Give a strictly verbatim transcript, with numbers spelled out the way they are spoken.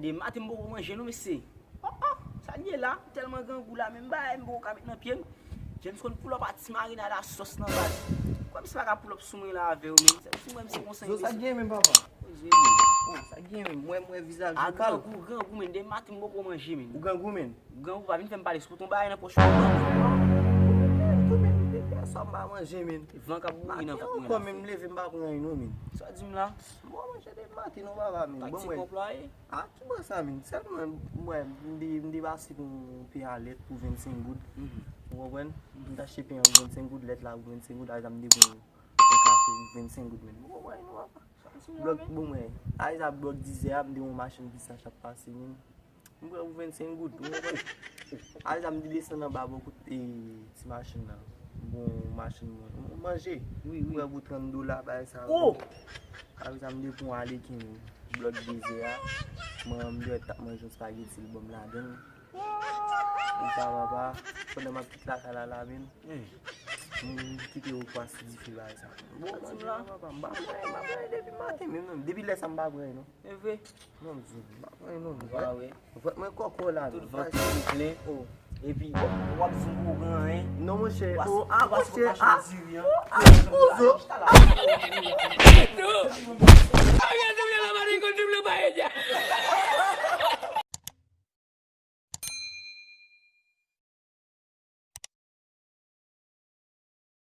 De maten m poko manje non mesye. Oh, oh, sa l ye la? M tèlman grangou la, menm bagay m poko ka met nan pye m. James konn pull up a ti marinad a sòs nan baz. Kòm si pa ka pull up sou mwen la avè w, men. Se ti mwen, m se konsa. Zo, sa gen menm, papa? Poze, men. Oh, sa gen menm? Mwen, mwen vizaj ou kal. Grangou, grangou, men. De maten m poko manje, men. Ou grangou, men? Grangou, pa vin fè m pale sou ton bagay nan pòch mwen. Sa m pa manje, men. Van k ap bouri nan vant mwen la. Menm leve m pa pran anyen non, men. Sa di m la? Bon, manje de maten non, papa, men. Bon, mwen. Ah, ki bò sa, men? Sèlman, mwen, m de, m de pase pou yon pen a lèt pou vennsenk goud. Ou konprann? M t achte pen an pou vennsenk goud, lèt la pou vennsenk goud, alèz a m de pran yon kafe pou vennsenk goud, men. Ou konprann, non, papa? Blòk, bon, mwen. Alèz a blòk dizè a, m de yon machann pistach ap pase, men. M pran pou vennsenk goud, ou konprann? Alèz a m de desann anba bò kote ti machann nan. Bon, machann mwen. M manje. Wi, wi. M pran pou trant dola, bagay sa. Oh! Alèz a m de pran ale kin blòk dizè a. Mwen, m dwe t ap manje yon spageti, l ban m ladann. Ou sa papa, pandan m ap kite lakay la, la, men. M kite yo kwa si dife bagay sa. Bon, manje la, papa, m pa pran, m pa pran depi maten, men non. Depi lè sa, m pa pran, non. E vre? Non, m di, m pa pran, non. Vant mwen kòkò la, non. Tout vant mwen plen. Oh. Epi, w ap di m pou pran, hein? Non, monchè. Oh, ah, monchè, ah. Oh, ah, oh, zo.